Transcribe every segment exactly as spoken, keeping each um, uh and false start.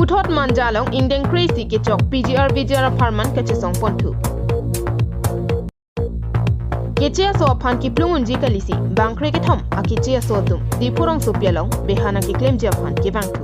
Puthot Manja along ingdeng kre-isi kechok P G R V G R apharman kachesong ponthu. Keche aso aphan kiplung unji kalisi bang kre kethom akeche aso atum Diphu rongsopi along beha nangkeklemji aphan kevangthu.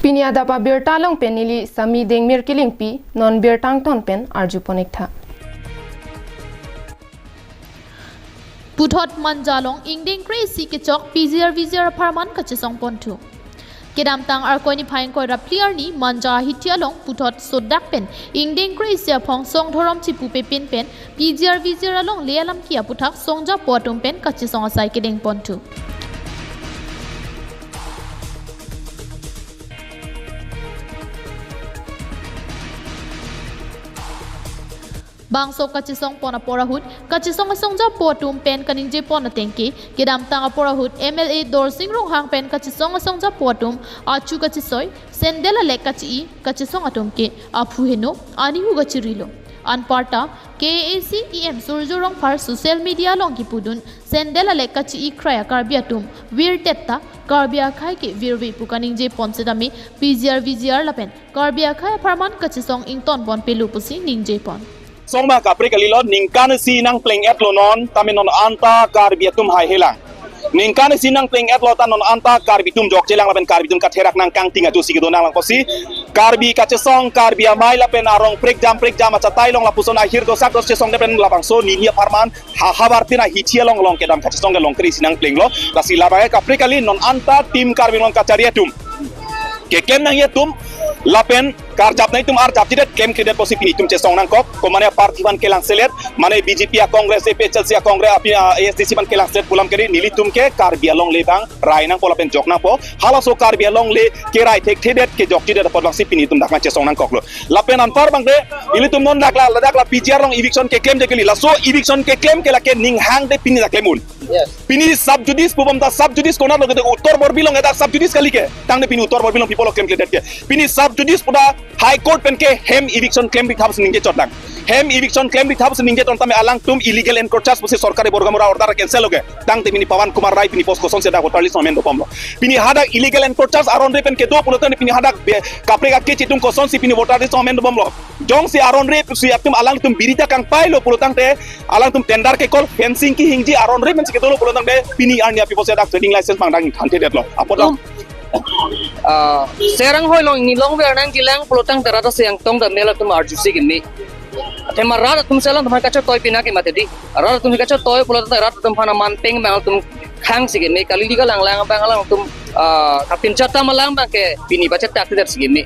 Pini adap abirta along pen neli Sami Dengmir Kilingpi, non birta angton pen arjupon-iktha. Puthot Manja along ingdeng kre-isi kechok P G R V G R apharman kachesong ponthu. Kedamtang Arkoi niphai ingkoi ra phli arni Manja ahithi along puthot sodak pen ingdeng kre-isi aphong song dhorom chipupe pin pen P G R V G R alongle alam ki aputhak songjapo atum pen kachesong asai kedeng ponthu. Bangso kachesong pon apor ahut, kachesong asongjapo atum pen kaningje pon ateng ke, kedamtang apor ahut M L A Dorsing Ronghang pen kachesong asongjapo atum achu kachesoi, sandal alek kachi-i, kachesong atum ke aphu heno, anihu kachirilo. Anparta K A A C E M Surjya Rongphar social media along kipudun, sandal alek kachi-i krai a Karbi atum virtet ta Karbi akhei ke virve pu kaningje pon setame P G R V G R lapen Karbi akhei apharman kachesong ington pon pelo pusi ningje pon. Song ma kaprek kalilo, ningkan isi nangpleng-etlo non, tame non anta Karbi atum haihelang. Ningkan isi nangpleng-etlo ta non anta Karbi atum jokjelang lapen Karbi atum katherak nangkangting ajoksi kedo nanglangpo si. Karbi kachesong, Karbi amei lapen arong prekjam prekjam achatai along lapuson ahir dosak dos chesong de pen labangso nini apharman ha havar tin ahithi along along kedam kachesong kelong kre-isi nangplenglo. Lasi labang ke kaprek kali, non anta Team Karbi Anglong kachari atum, keklem nangji atum lapen karjap nangji atum arjapjidet, klemkledet pusi pini itum chesong nangkok. Ko mane aparty aphan kelangselet, mane B J P a Congress, A P H L C a Congress, api, ah, A S D C aphan kelangselet pu alam kali, nelitum ke Karbi alongle bang rai nangpo lapen jok nangpo. Halaso Karbi alongle kerai thekthedet, kejokjidet apot bangsi pini itum dak nangchesong nangkoklo. Lapen anpar bangde, ilitum non dak la, dak la P G R along eviction keklemji kali. Laso eviction keklem ke lake ning hangde pini dak klem un. Yes. Pini sub judice pubom ta sub judice konat lo kete, Uttar Borbil along dak sub judice kali ke. Tangte pini Uttar Borbil along people klemkledet ke. Pini sub judice pu ta High Court pen ke hem eviction klem ri thap si ningje chot lang. Hem eviction klem ri thap si ningje ton tame alangtum illegal encroachers pusi sorkari borgamura order cancel lo ke. Tangte pini Pawan Kumar Rai pini post kosonsi dak voter list amen dobomlo. Pini hadak illegal encroachers aron re pen kedo pulo tangte pini hadak be-, kaprek akeche atum kosonsi pini voter list amen dobomlo. Jongsi aron re pusi atum alangtum biri ta kangpailo pulo tangte, alangtum tender kekol, fencing kehingji, aron re pensi kedolo pulo tangte pini arni api pusi dak trading license pangdang thanthedetlo. Apot tum, ah, Serang hoi along ni longver nangjilang pulo tangte rat asi angtong ta mela atum arjusi kimi. Athema rat atum si alangtum aphan kachetoi pina ke mate di. Rat atum kachetoi pulo tangte rat atum aphan aman peng bang atum khangsi kimi. Kali di kalang lang bang alangtum, ah, kapinchot ta malang bang ke pini bache tak tidak si kimi.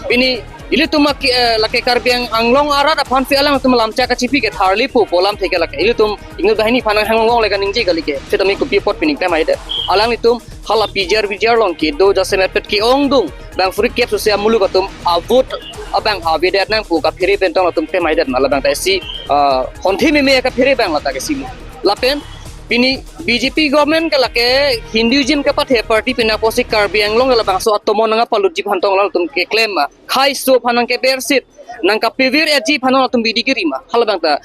Pini ilitum aki, eh, lake Karbi Ang-, Anglong arat aphan si alangtum lamchak kachipi ke tharli pu pu alamthe ke lake. Ilitum inut banghini aphan nanghang ong le kaningje kali ke. Sitame kopi apot pini klem haidet. Alanglitum hala P G R V G R along kedo jasemet pet ke-ongdung bang free cap susia muluk atum a vote abang avedet nang pu kaphere pen tong atum klem haidet ma labang ta isi, ah, honthe meme kaphere bang lata ke simu. Lapen pini B J P government ke lake Hinduism kepathe party pina pusi Karbi Anglong ke labangso atomon nangpalutji aphan tong alangtum keklem ma. Khei so aphan nangkebersit, nangkapevirji aphan alangtum bidi kiri ma. Halabang ta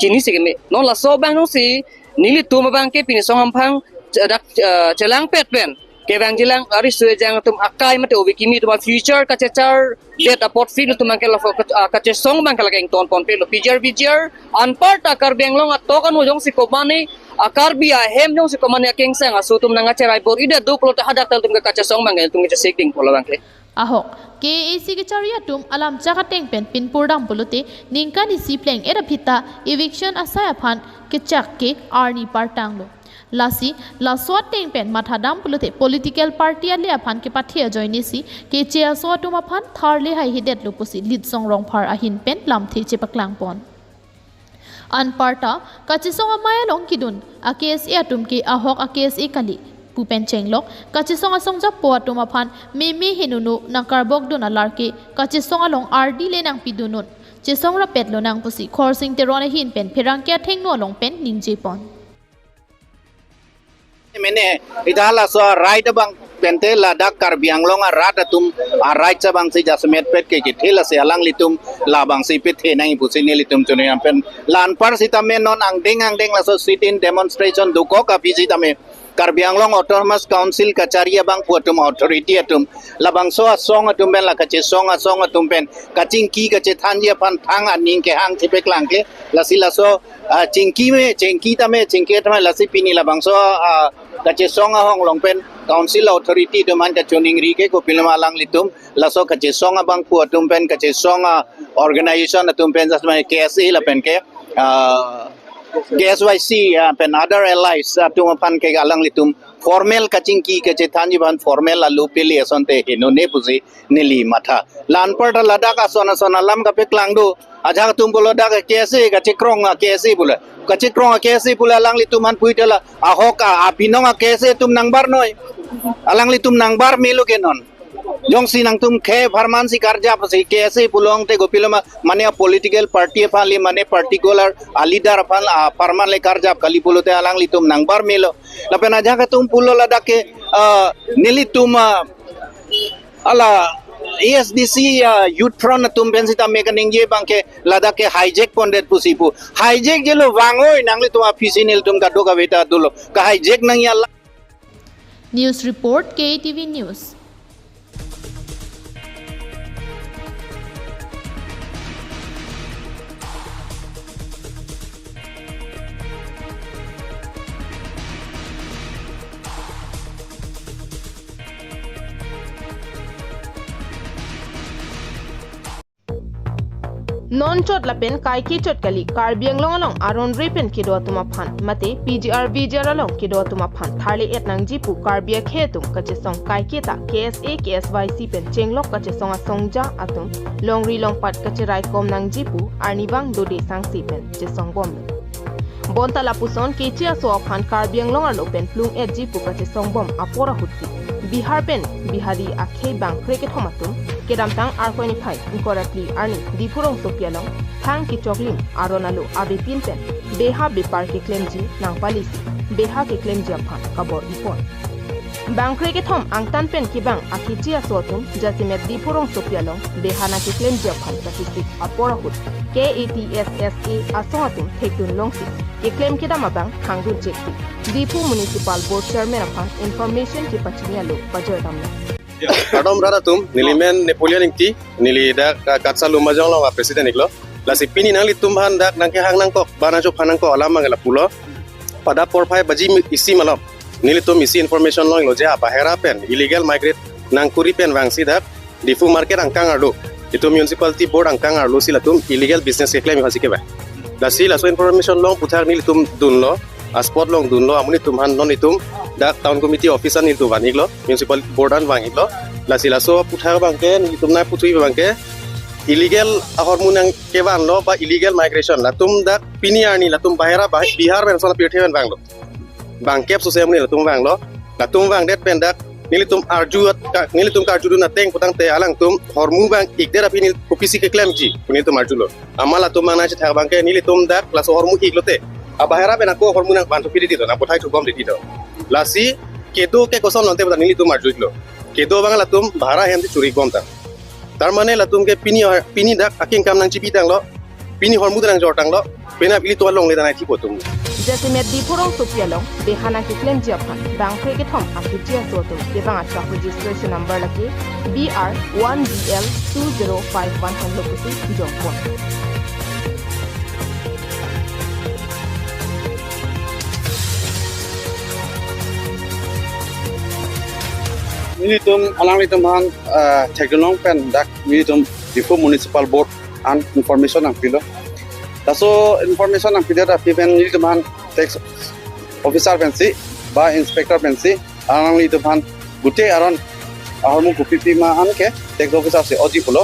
chinisi kimi. Non laso abang nangsi nelitum abang ke pini song amphang chedak, eh, chelangpet pen kevangjilang ari sue jang atum akai mate ove kimi atum a-future kachechardet apot pini itum abang ke laso ka-, ah, kachesong abang ke lake ington ponpelo P G R V G R anparta Karbi Anglong atok anu jongsi komane a-Karbi ahem jongsi komane akengsang aso atum nangkacherai bor-idet do pulote hadak ta ilitum ke kachesong abang ke ilitum ke chesik ding pu labang ke. Ahok, K A A C kachari atum alamchak ateng pen pinpurdam pulote ningkan isi pleng-et aphi ta eviction asai aphan kechak ke arni partanglo. Lasi, laso ateng pen mathadam pulote political party ale aphan kepathe ajoinesi keche aso atum aphan tharli haihedetlo pusi Litsong Rongphar ahin pen lamthe chepaklang pon. Anparta, kachesong amei along kedun a-K S A atum ke ahok a-K S A kali pu pen chenglok, kachesong asongjapo atum aphan meme henunu nangkarbokdun alar ke kachesong along ardi le nangpidun un. Chesong rapetlo nang pusi Khorsing Teron ahin pen pherangke athengno along pen ningje pon. Mene, ita laso right abang pente ladak Karbi Anglong arat atum a-right abangsi jasemet pet ke kethe lasi alanglitum labangsi pet he nangji pusi nelitum chuniyam pen la anpar sitame non angdeng angdeng laso sit-in demonstration dokok aphi sitame Karbi Anglong Autonomous Council kachari abangphu atum, authority atum, labangso asong atum pen, la kachesong asong atum pen kachingki kachethanji aphan thang aning kehang chepaklangkle. Lasi laso, ah, chingki me, chingki tame, chingki tame, lasi pini labangso, ah, kachesong ahong along pen council authority atum aphan kachiningri ke kopiloma alanglitum laso kachesong abangphu atum pen, kachesong, ah, organization atum pen, just like K S A lapen ke, ah, K S Y C, ah, pen other allies atum aphan ke alanglitum formal kachingki kachethanji aphan formal alu pili asonte hinone pusi neli matha. La anparta ladak ason ason alam kapaklangdo. Ajahak atum pulo dak K S A kachekrong a K S A pulo. Kachekrong a K S A pulo alanglitum aphan puitela ahok a abinong a K S A atum nangbarnoi. Alanglitum nangbar melo ke non. Jongsi nangtum khei apharman si karjap si K S A pulo tangte kopiloma mane a political party aphan le mane particular a leader aphan apharman le karjap kali pulote alanglitum nangbar melo. Lapen ajahak atum pulo ladak ke, ah, nelitum, ah, ala A S D C, ah, Youth Front atum pen sitame kaningje abangke ladak ke hijack pondet pusi pu. Hijack jelo vangoi nanglitum aphisi nelitum kadokave ta dolo. Ka hijack nangji ala. News report, K A T V News. Non chot lapen kaike chot kali, Karbi Anglong along aron re pen kedo atum aphan mate P G R V G R along kedo atum aphan tharle-et nangji pu Karbi akhei atum kachesong kaike ta K S A K S Y C pen chenglok kachesong asong ja atum longri longpat kacheraikom nangji pu arnivang Dode Sangse pen chesong bomlo. Bonta lapuson keche aso aphan Karbi Anglong arlo pen plung-etji pu kachesong bom apor ahut si Bihar pen Bihari akhei bang krekethom atum kedamtang Arkoi niphai ingkoi ra phli arni Diphu rongsopi along thang kechoklim aron alo avepin pen beha bepar keklemji nangpalisi beha keklemji aphan kabor-ipon. Bang krekethom angtan pen kevang akeche aso atum jasemet Diphu rongsopi along beha nangkeklemji aphan kachesik apor ahut K A T S S A asong atum thekdun longsi keklem kedam abang thangdun cheksi Diphu Municipal Board Chairman aphan information kepachini alo pajor damlo. Kardom rat atum, neli men Napoleon Ingti, neli dak, ah, KATSSA Lumbajong along a-president iklo. Lasi pini nanglitum aphan dak nangkehang nangkok, ba nangchophan nangkok alam abang lapulo. Pada porphai baji mi-, isi malom nelitum isi information longlo je, ah, bahera pen illegal migrate nangkuri pen vangsi dak Diphu market angkang arlo, itum municipality board angkang arlo si latum illegal business keklem isi kevang. Lasi laso information long aputhak nelitum dunlo, a-spot along dunlo, amonit atum aphan non itum dak town committee office an nelitum van iklo, municipal board an vang iklo. Lasi laso aputhak abangke nelitum nangputhu abangke illegal ahormu nangkevanlo ba illegal migration. Latum dak pini arni latum bahera bah-, Bihar pen ason apirthe pen vanglo. Bangkep sose amonit latum vanglo. Latum vangdet pen dak nelitum arju at-, ka-, nelitum karjudun ateng pu tangte alangtum hormu vang-ikdet aphi neli kopisi keklemji pu nelitum arjulo. Amat latum nangchethak abangke nelitum dak laso hormu iklote, abahera pen ako hormu nangvan thupi didi do, nangpathai thubom didi do. Lasi kedo ke koson lote pu ta nelitum arju iklo. Kedo abang latum bahera ahem si churi bom ta. Tar mane latum ke pini, pini dak akengkam nangchibi tanglo, pini hormu ta nangjor tanglo, penap ilitum alongle ta nangthipo atum. Jasemet Diphu rongsopi along beha nangkeklemji aphan bang krekethom akeche aso atum kevang achak registration number lake B R one B L two zero five one henlo pusi jongpon. Nelitum alanglitum aphan, ah, thekdun long pen dak nelitum Diphu Municipal Board an information nangpilo. Laso information nangpidet aphi pen nelitum aphan tax officer pensi ba inspector pensi alanglitum aphan gute aron ahormu kopi pima an ke tax officer si oji pulo.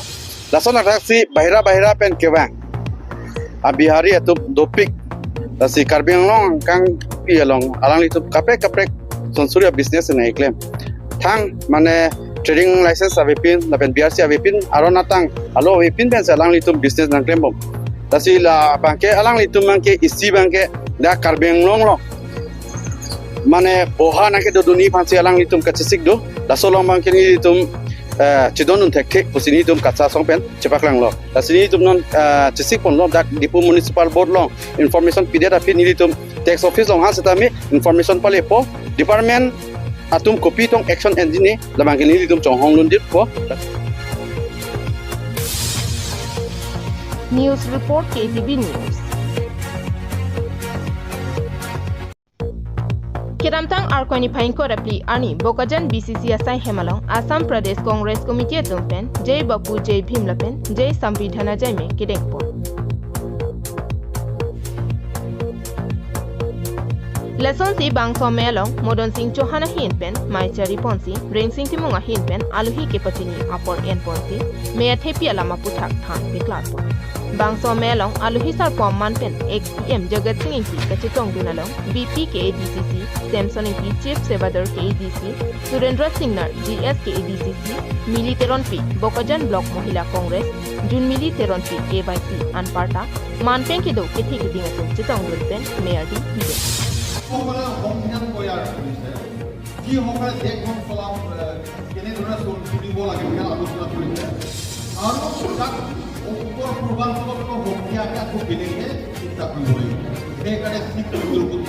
Lason athak si bahera bahera pen kevang a-Bihari atum dopik. Lasi Karbi Anglong angkangpi along alanglitum kaprek kaprek sonsuri a-business nangkeklem. Thang mane trading license avepin, lapen B R C avepin, aron atang alo avepin pensi alanglitum business nangklem bom. Lasi labangke alanglitum abangke isi abangke dak Karbi Anglong along mane boha nangkedodunji aphansi alanglitum kachesik do. Laso along abangke nelitum, eh, chedondun thekthe pusi nelitum KATSSA asong pen chepaklanglo. Lasi nelitum non, eh, chesikponlo dak Diphu Municipal Board along information pidet aphi nelitum tax office along han setame information palepo. Department atum kopi tong action enjine labang ke nelitum chonghong lundit po. News report K T V News. Kedamtang Arkoi niphai ingkoi ra phli arni Bokajan B C C asai hem along Assam Pradesh Congress Committee atum pen Jai Bapu Jai Bhim lapen Jai Samvidhan Ajai Me kedengpon. Lasonsi bangso amei along Modon Sing Chauhan ahin pen mei chariponsi, Rengsing Timung ahin pen alohi kepachini apor enponsi, mei athepi alam aputhak than paklarpon. Bangso amei along alohi sarpo aman pen ex C M Jagat Sing Engti kachetongdun along, B P K A D C C, Samson Engti Chief Sebadar K A D C, Surendra Singnar G S K A D C C, Mili Teronpi Bokajan Block Mohila Congress, Junmili Teronpi K Y C anparta man pen kedo kethe keding atum chetongdun pen mei ardi pidun. সকলে সংবিধান তৈয়াৰ কৰিছে, যিসকলে দেশখন চলাব, এ, কেনেদৰে চল-, চলিব লাগে, সেয়া আলোচনা কৰিছে। আৰু তাক উত্তৰ পূৰ্বাঞ্চলতকৈ শক্তিশালী আকৌ বেলেগে চিন্তা কৰিব লাগিব। সেইকাৰণে ছিক্স শ্বিডিউল,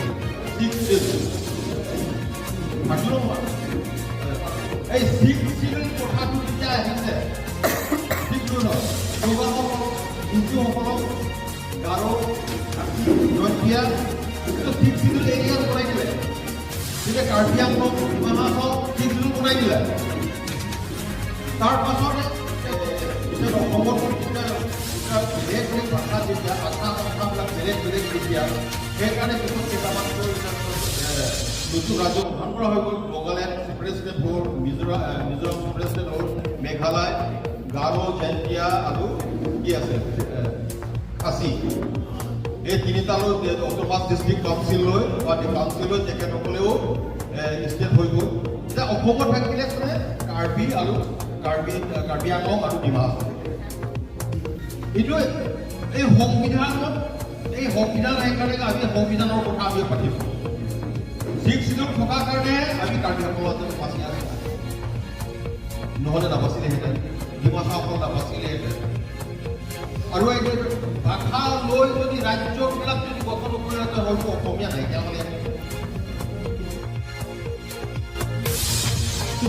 ছিক্স শ্বিডিউল। থাকিলেও এই ছিক্স শ্বিডিউল কথাটো যেতিয়া আহিছে, ছিক্স শ্বিডিউল, নগাসকলক, মিজোসকলক, গাৰো, খাচী, জয়ন্তীয়া, এইটো ছিক্স শ্বিডিউল এৰিয়া বনাই দিলে। তেতিয়া কাৰ্বি আংলং, ডিমা হাছাও ছিক্স শ্বিডিউল বনাই দিলে। তাৰ পাছত এতিয়া অসমত এতিয়া, এতিয়া বেলেগ বেলেগ ভাষা, যেতিয়া ভাষা ভাষাবিলাক বেলেগ বেলেগ, তেতিয়া সেইকাৰণে পিছত কেইটামান, এ, নতুন ৰাজ্য গঠন কৰা হৈ গ'ল। বগালেণ্ড ছেপাৰেট ষ্টেট হ'ল, মিজোৰাম, এ, মিজোৰাম ছেপাৰেট ষ্টেট হ'ল, মেঘালয়, গাৰো, জয়ন্তীয়া আৰু কি আছে, এ, খাচী। এই তিনিটালৈ যে অট'নমাছ ডিষ্ট্ৰিক্ট কাউন্সিল লৈ বা কাউন্সিল লৈ তেখেতসকলেও, এ, ষ্টেট হৈ গ'ল। এতিয়া অসমত থাকিলে কোনে? কাৰ্বি আৰু কাৰ্বি, কাৰ্বি আংলং আৰু ডিমা হাছাও। এইটোৱে এই সংবিধানত, এই সংবিধান সেইকাৰণে আমি সংবিধানৰ কথা আমি পাতিম। ছিক্স শ্বিডিউল থকাৰ কাৰণে আমি কাৰ্বি আংলঙত বাচি আছো, নহ'লে নাবাচিলেহেঁতেন, ডিমাচা অকল নাবাচিলেহেঁতেন। আৰু এই যে ভাষা লৈ যদি ৰাজ্যবিলাক যদি গঠন কৰিলেহেঁতেন, হয়তো অসমীয়া নাইকিয়া হ'লে।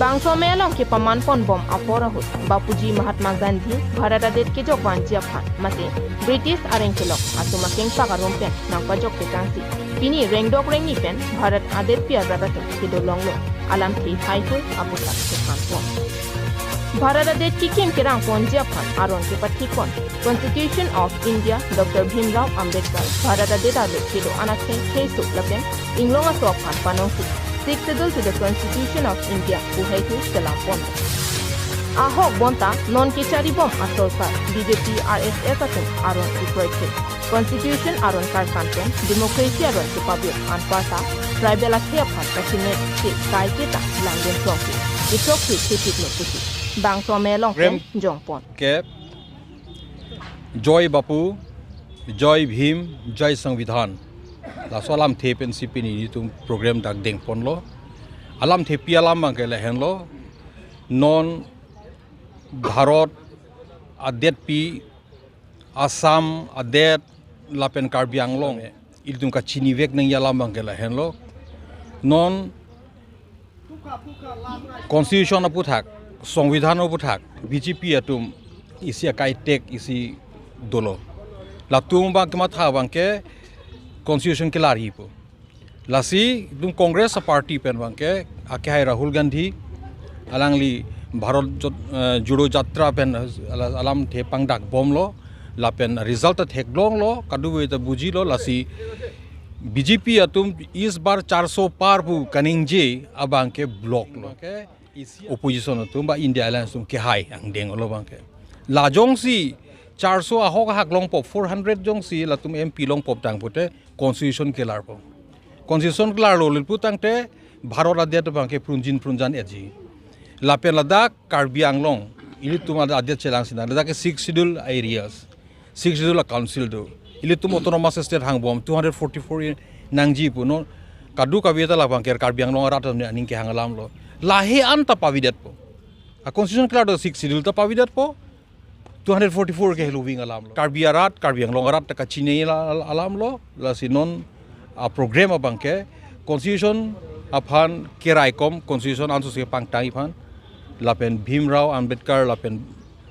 Bangso amei along kepamanpon bom apor ahut Bapuji Mahatma Gandhi Bharat adet kejok vanji aphan mate British areng kelok atum akengpak arum pen nangpajok tekangsi, pini rengdok rengni pen Bharat adetpi arat atum kedolonglo alamthe haihui aputhak kephanpon. Bharat adet kekim kerangponji aphan aron kepathipon Constitution of India, Doctor Bhimrao Ambedkar Bharat adet arlo kedo anakhei kheiso lapen inglong aso aphan panongsi Sixth Schedule to the Constitution of India pu haihui kelampon. Ahok bonta non kecharibom asorkar B J P R S S atum aron ikroikre Constitution aron karkan pen democracy aron kepabir anparta tribal akhei aphan kachine ke kaiketa langdun throngke, ithroksi thepiklo pusi bangso amei along pen Rem- jongpon. Ke Jai Bapu, Jai Bhim, Jai Samvidhan. Laso alamthe pensi pini nelitum program dak dengponlo. Alamthepi alam abangke lahenlo. Non Bharat adetpi, Assam adet lapen Karbi Anglong, ilitum kachinivek nangji alam abangke lahenlo. Non Constitution aputhak, Songbidhan aputhak, B J P atum isi akai tek isi dolo. Latum abang kematha abangke Constitution kelarji pu. Lasi itum Congress aparty pen abangke akehai Rahul Gandhi alangli Bharat Jot-, eh, Jodo Jatra pen ala-, alamthe pangdakbomlo, lapen result ta theklonglo, kadokave ta bujilo, lasi B J P atum is bar charso par pu kaningje abangke block lo. Opposition atum ba India Alliance atum kehai angdeng lo abangke. La jongsi charso ahok ahak longpo, four hundred jongsi latum M P longpo tangpute Constitution kelarpo. Constitution kelarlo le pu tangte Bharat adet abangke prunjin prunjan etji. Lapen ladak Karbi Anglong, ilitum adet chelang sinang, ladak ke Sixth Schedule areas, Sixth Schedule a council do. Ilitum autonomous state hangbom, two hundred forty-four nangji pu non, kadokave ta labangke Karbi Anglong arat aning kehang alamlo. Lahei an ta pavedetpo. A Constitution kelar do Sixth Schedule ta pavedetpo. Two hundred forty-four ke heloving alamlo. Karbi arat, Karbi Anglong arat ta kachine la-, alamlo. Lasi non a program abangke Constitution aphan keraikom constitution ansose pangtangji aphan lapen Bhimrao Ambedkar lapen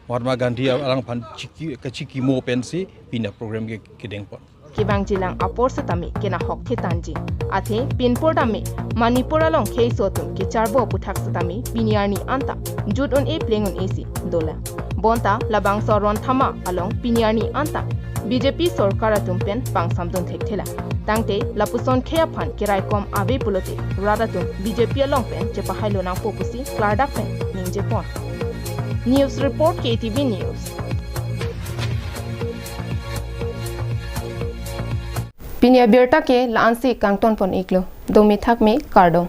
Mahatma Gandhi alangphan chiki, kachikimo pensi pini program ke kedengpon. Kevangjilang apor setame kenahok thetanji. Athe pinpur tame Manipur along kheiso atum kecharbo aputhak setame pini arni anta jut un-e pleng un-e si dolang. Bonta labangso aron thama along pini arni anta B J P sorkar atum pen pangsamdun thekthelang. Tangte lapuson khei aphan keraikom ave pulote rat atum B J P along pen chepahailo nangpo pusi klardak pen ningjepon. News report, K T V News. Pini abirta ke la-ansi kangtonpon iklo. Dome thakme, kardom.